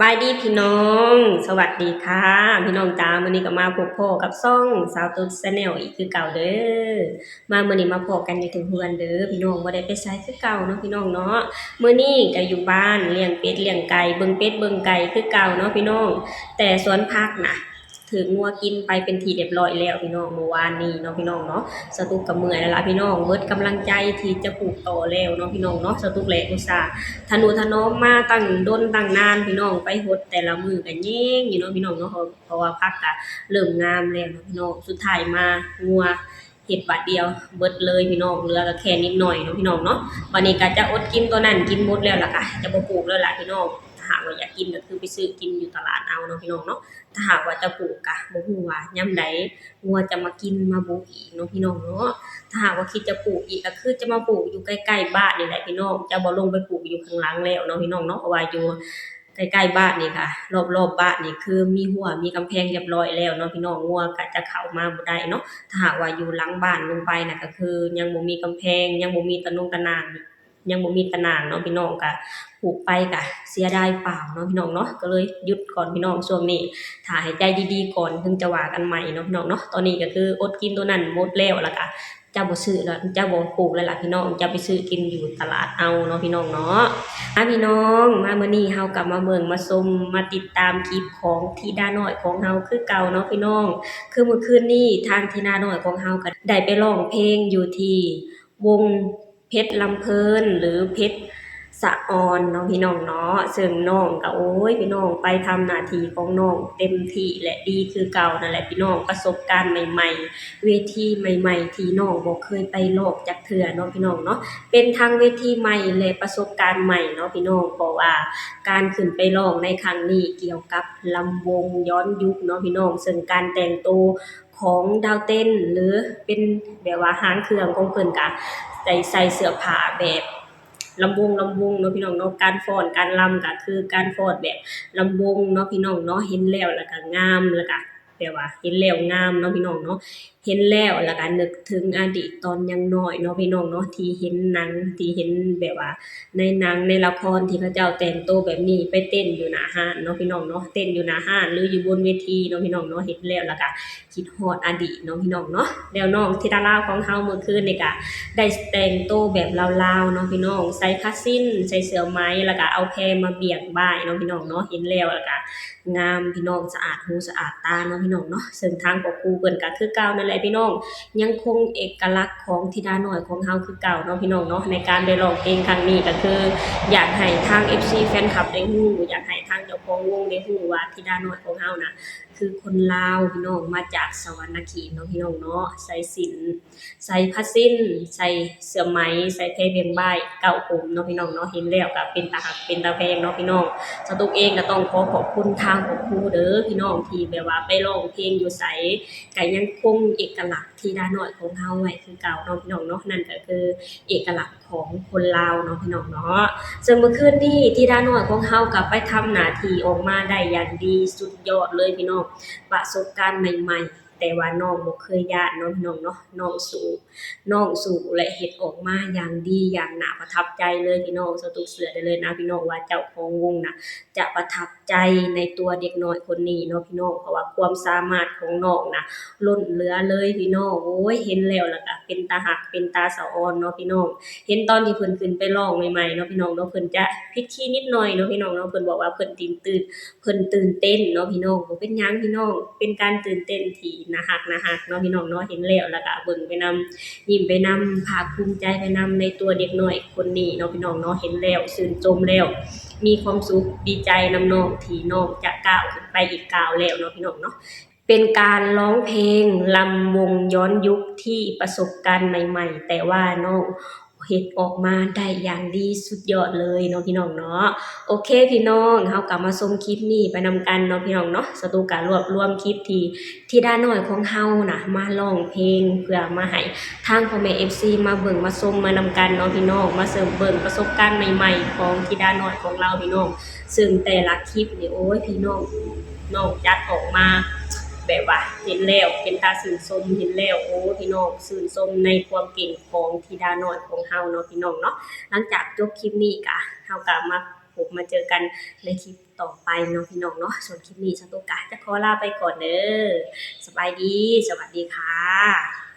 ສະບາຍດີພີ່ນ້ອງ ສະຫວັດດີຄ່ະພີ່ນ້ອງຈ້າ. ມື້ນີ້ກໍມາພົບພໍ້ກັບຊ່ອງສາວຕຸດ Channel ອີກຄືເກົ່າເດີ້. ມາມື້ນີ້ມາພໍ້ກັນຢູ່ເທິງເຮືອນເດີ້ພີ່ນ້ອງ, ບໍ່ໄດ້ໄປໃສຄືເກົ່າເນາະພີ່ນ້ອງເນາະ. ມື້ນີ້ກໍຢູ່ບ້ານລ້ຽງເປັດລ້ຽງໄກ່ ເບິ່ງເປັດເບິ່ງໄກ່ຄືເກົ່າເນາະພີ່ນ້ອງ. ແຕ່ສວນຜັກນະ ຖືກງົວກິນໄປເປັນທີ່ຮຽບຮ້ອຍແລ້ວພີ່ນ້ອງ ມື້ວານນີ້ເນາະພີ່ນ້ອງເນາະ. ສາວຕຸກກໍເມື່ອຍແລ້ວລະພີ່ນ້ອງ ເບິດກຳລັງໃຈທີ່ຈະປູກຕໍ່ແລ້ວເນາະພີ່ນ້ອງເນາະ. ສາວຕຸກແຫຼະອຸດສ່າທະນຸຖະໜອມມາຕັ້ງດົນຕັ້ງນານພີ່ນ້ອງ ໄປຫົດແຕ່ລະມື້ກໍແຍງຢູ່ເນາະພີ່ນ້ອງເນາະ ເພາະວ່າຜັກກໍເລີ່ມງາມແລ້ວເນາະພີ່ນ້ອງ. ສຸດທ້າຍມາງົວເຮັດບາດດຽວເບິດເລີຍພີ່ນ້ອງ ເຫຼືອກໍແຄ່ນິດໜ້ອຍເນາະພີ່ນ້ອງເນາະ. ບາດນີ້ກໍຈະອົດກິນຕົວນັ້ນ ກິນໝົດແລ້ວລະກໍຈະບໍ່ປູກແລ້ວລະພີ່ນ້ອງ. ຖ້າຫາກວ່າຢາກກິນກໍຄືໄປຊື້ກິນຢູ່ຕະຫຼາດເອົາເນາະພີ່ນ້ອງເນາະ. ຖ້າຫາກວ່າຈະປູກກະບໍ່ຮູ້ວ່າຍາມໃດງົວຈະມາກິນມາບຸອີກເນາະພີ່ນ້ອງເນາະ. ຖ້າຫາກວ່າຄິດຈະປູກອີກກະຄືຈະມາປູກຢູ່ໃກ້ໆບ້ານນີ້ແຫຼະພີ່ນ້ອງ ຈະບໍ່ລົງໄປປູກຢູ່ຂ້າງຫຼັງແລ້ວເນາະພີ່ນ້ອງເນາະ. ເພາະວ່າຢູ່ໃກ້ໆບ້ານນີ້ກະ ລອບໆບ້ານນີ້ຄືມີຮົ້ວມີກຳແພງຮຽບຮ້ອຍແລ້ວເນາະພີ່ນ້ອງ ງົວກະຈະເຂົ້າມາບໍ່ໄດ້ເນາະ. ຖ້າຫາກວ່າຢູ່ຫຼັງບ້ານລົງໄປນະ ກະຄືຍັງບໍ່ມີກຳແພງ ຍັງບໍ່ມີຕະໜົງຕະໜ່າງ ຍັງບໍ່ມີຕະໜ່າງເນາະພີ່ນ້ອງ ກະປູກໄປກະເສຍດາຍເປົ່າເນາະພີ່ນ້ອງເນາະ. ກໍເລີຍຢຸດກ່ອນພີ່ນ້ອງ ຊ່ວງນີ້ຖ້າໃຫ້ໃຈດີໆກ່ອນ ເຖິງຈະວ່າກັນໃໝ່ເນາະພີ່ນ້ອງເນາະ. ຕອນນີ້ກໍຄືອົດກິນຕົວນັ້ນໝົດແລ້ວ ແລ້ວກະຈະບໍ່ຊື້ແລ້ວ ຈະບໍ່ປູກແລ້ວລະພີ່ນ້ອງ ຈະໄປຊື້ກິນຢູ່ຕະຫຼາດເອົາເນາະພີ່ນ້ອງເນາະ. ອ່າ ພີ່ນ້ອງ ມາມື້ນີ້ເຮົາກໍມາເບິ່ງມາຊົມມາຕິດຕາມຄລິບຂອງທິດານ້ອຍຂອງເຮົາຄືເກົ່າເນາະພີ່ນ້ອງ. ຄືມື້ຄືນນີ້ທາງທິດານ້ອຍຂອງເຮົາກໍໄດ້ໄປຮ້ອງເພງຢູ່ທີ່ວົງ ເພັດລຳເພີນ ຫຼື ເພັດສະອອນເນາະພີ່ນ້ອງເນາະ. ເຊິ່ງນ້ອງກໍ ໂອ້ຍ ພີ່ນ້ອງ ໄປທຳໜ້າທີ່ຂອງນ້ອງເຕັມທີ່ ແລະ ດີຄືເກົ່ານັ້ນແຫຼະພີ່ນ້ອງ. ປະສົບການໃໝ່ໆ ເວທີໃໝ່ໆ ທີ່ນ້ອງບໍ່ເຄີຍໄປຮ້ອງຈັກເທື່ອເນາະພີ່ນ້ອງເນາະ. ເປັນທັງເວທີໃໝ່ ແລະ ປະສົບການໃໝ່ເນາະພີ່ນ້ອງ ເພາະວ່າການຂຶ້ນໄປຮ້ອງໃນຄັ້ງນີ້ກ່ຽວກັບລຳວົງຍ້ອນຍຸກເນາະພີ່ນ້ອງ. ເຊິ່ງການແຕ່ງໂຕ ຂອງດາວເຕັ້ນ ຫຼື ເປັນແບບວ່າຫາງເຄື່ອງຂອງເພິ່ນກະໄດ້ໃສ່ເສື້ອຜ້າແບບລຳວົງ ລຳວົງເນາະພີ່ນ້ອງເນາະ. ການຟ້ອນການລຳກະຄືການຟ້ອນແບບລຳວົງເນາະພີ່ນ້ອງເນາະ. ເຫັນແລ້ວລະກະງາມ ລະກະແບບວ່າເຫັນແລ້ວງາມເນາະພີ່ນ້ອງເນາະ. ເຫັນແລ້ວລະກະນຶກເຖິງອະດີດຕອນຍັງນ້ອຍເນາະພີ່ນ້ອງເນາະ ທີ່ເຫັນໜັງ ທີ່ເຫັນແບບວ່າ ໃນໜັງໃນລະຄອນທີ່ເຂົາເຈົ້າແຕ່ງໂຕແບບນີ້ ໄປເຕັ້ນຢູ່ໜ້າຮ້ານເນາະພີ່ນ້ອງເນາະ ເຕັ້ນຢູ່ໜ້າຮ້ານ ຫຼື ຢູ່ບົນເວທີເນາະພີ່ນ້ອງເນາະ. ເຫັນແລ້ວລະກະຄິດຮອດອະດີດເນາະພີ່ນ້ອງເນາະ. ແລ້ວນ້ອງທິດາລາວຂອງເຮົາມື້ຄືນນີ້ກະໄດ້ແຕ່ງໂຕແບບລາວໆເນາະພີ່ນ້ອງ ໃສ່ຜ້າສິ້ນ ໃສ່ເສື້ອໄໝ ລະກະເອົາແພມາບ່ຽງບ່າຍເນາະພີ່ນ້ອງເນາະ. ເຫັນແລ້ວລະກະ ງາມພີ່ນ້ອງ ສະອາດຫູສະອາດຕາເນາະພີ່ນ້ອງເນາະ. ເຊິ່ງທາງພໍ່ຄູເພິ່ນກະຄືເກົ່ານັ້ນແຫຼະພີ່ນ້ອງ ຍັງຄົງເອກະລັກຂອງທິດານ້ອຍຂອງເຮົາຄືເກົ່າເນາະພີ່ນ້ອງເນາະ. ໃນການໄດ້ຮ້ອງເພງຄັ້ງນີ້ກະຄື ຢາກໃຫ້ທາງເອັຟຊີແຟນຄລັບໄດ້ຮູ້ ຢາກໃຫ້ທາງເຈົ້າຂອງວົງໄດ້ຮູ້ວ່າທິດານ້ອຍຂອງເຮົານະ ຄືຄົນລາວພີ່ນ້ອງ ມາຈາກສະຫວັນນະເຂດເນາະພີ່ນ້ອງເນາະ. ໃສ່ສິ້ນ ໃສ່ຜ້າສິ້ນ ໃສ່ເສື້ອໄໝ ໃສ່ແພບ່ຽງບ່າຍ ເກົ້າອົມເນາະພີ່ນ້ອງເນາະ. ເຫັນແລ້ວກະເປັນຕາຮັກເປັນຕາແພງເນາະພີ່ນ້ອງ. ສາວຕຸກເອງກະຕ້ອງຂໍຂອບຄຸນທາງພໍ່ຄູເດີ້ພີ່ນ້ອງ ທີ່ແບບວ່າໄປຮ້ອງເພງຢູ່ໃສ ກະຍັງຄົງເອກະລັກທິດານ້ອຍຂອງເຮົາໄວ້ຄືເກົ່າເນາະພີ່ນ້ອງເນາະ. ນັ້ນກະຄືເອກະລັກຂອງຄົນລາວເນາະພີ່ນ້ອງເນາະ. ເຊິ່ງມື້ຄືນນີ້ທິດານ້ອຍຂອງເຮົາກະໄປທຳໜ້າທີ່ອອກມາໄດ້ຢ່າງດີ ສຸດຍອດເລີຍພີ່ນ້ອງ. ປະສົບການໃໝ່ໆ ແຕ່ວ່ານ້ອງບໍ່ເຄີຍຢ້ານເນາະພີ່ນ້ອງເນາະ. ນ້ອງສູ້ ນ້ອງສູ້ ແລະ ເຮັດອອກມາຢ່າງດີ ຢ່າງໜ້າປະທັບໃຈເລີຍພີ່ນ້ອງ. ສາວຕຸກເຊື່ອໄດ້ເລີຍນະພີ່ນ້ອງວ່າເຈົ້າຂອງວົງນະ ຈະປະທັບໃຈໃນຕົວເດັກນ້ອຍຄົນນີ້ເນາະພີ່ນ້ອງ ເພາະວ່າຄວາມສາມາດຂອງນ້ອງນະ ລົ້ນເຫຼືອເລີຍພີ່ນ້ອງ. ໂອ້ຍ ເຫັນແລ້ວລະກະເປັນຕາຮັກເປັນຕາສະອອນເນາະພີ່ນ້ອງ. ເຫັນຕອນທີ່ເພິ່ນຂຶ້ນໄປຮ້ອງໃໝ່ໆເນາະພີ່ນ້ອງເນາະ ເພິ່ນຈະຜິດຄີນິດໜ້ອຍເນາະພີ່ນ້ອງເນາະ. ເພິ່ນບອກວ່າເພິ່ນຕື່ນຕື່ນ ເພິ່ນຕື່ນເຕັ້ນເນາະພີ່ນ້ອງ. ບໍ່ເປັນຫຍັງພີ່ນ້ອງ ເປັນການຕື່ນເຕັ້ນທີ່ໜ້າຮັກ ໜ້າຮັກເນາະພີ່ນ້ອງເນາະ. ເຫັນແລ້ວລະກະເບິ່ງໄປນຳ ຍິ້ມໄປນຳ ພາກພູມໃຈໄປນຳໃນຕົວເດັກນ້ອຍຄົນນີ້ເນາະພີ່ນ້ອງເນາະ. ເຫັນແລ້ວຊື່ນຊົມແລ້ວ ມີຄວາມສຸກ ດີໃຈນຳນ້ອງ ທີ່ນ້ອງຈະກ້າວຂຶ້ນໄປອີກກ້າວແລ້ວເນາະພີ່ນ້ອງເນາະ. ເປັນການຮ້ອງເພງລຳວົງຍ້ອນຍຸກທີ່ປະສົບການໃໝ່ໆ ແຕ່ວ່ານ້ອງເຮັດອອກມາໄດ້ຢ່າງດີ ສຸດຍອດເລີຍເນາະພີ່ນ້ອງເນາະ. ໂອເຄພີ່ນ້ອງ ເຮົາກະມາຊົມຄລິບນີ້ໄປນຳກັນເນາະພີ່ນ້ອງເນາະ. ສາວຕຸກກະລວບລວມຄລິບທີ່ທິດານ້ອຍຂອງເຮົານະ ມາຮ້ອງເພງເພື່ອມາໃຫ້ທາງພໍ່ແມ່ເອັຟຊີມາເບິ່ງມາຊົມມານຳກັນເນາະພີ່ນ້ອງ ມາເຊີມເບິ່ງປະສົບການໃໝ່ໆຂອງທິດານ້ອຍຂອງລາວພີ່ນ້ອງ. ເຊິ່ງແຕ່ລະຄລິບນີ້ ໂອ້ຍ ພີ່ນ້ອງ ນ້ອງຈັດອອກມາແບບວ່າເຫັນແລ້ວເປັນຕາຊື່ນຊົມ ເຫັນແລ້ວ ໂອ້ ພີ່ນ້ອງຊື່ນຊົມໃນຄວາມເກັ່ງຂອງທິດານ້ອຍຂອງເຮົາເນາະພີ່ນ້ອງເນາະ. ຫຼັງຈາກຈົບຄລິບນີ້ກະ ເຮົາກະມາ ພົບມາເຈີກັນໃນຄລິບຕໍ່ໄປເນາະພີ່ນ້ອງເນາະ. ສ່ວນຄລິບນີ້ ສາວຕຸກກະຈະຂໍລາໄປກ່ອນເດີ. ສະບາຍດີ, ສະຫວັດດີຄ່ະ.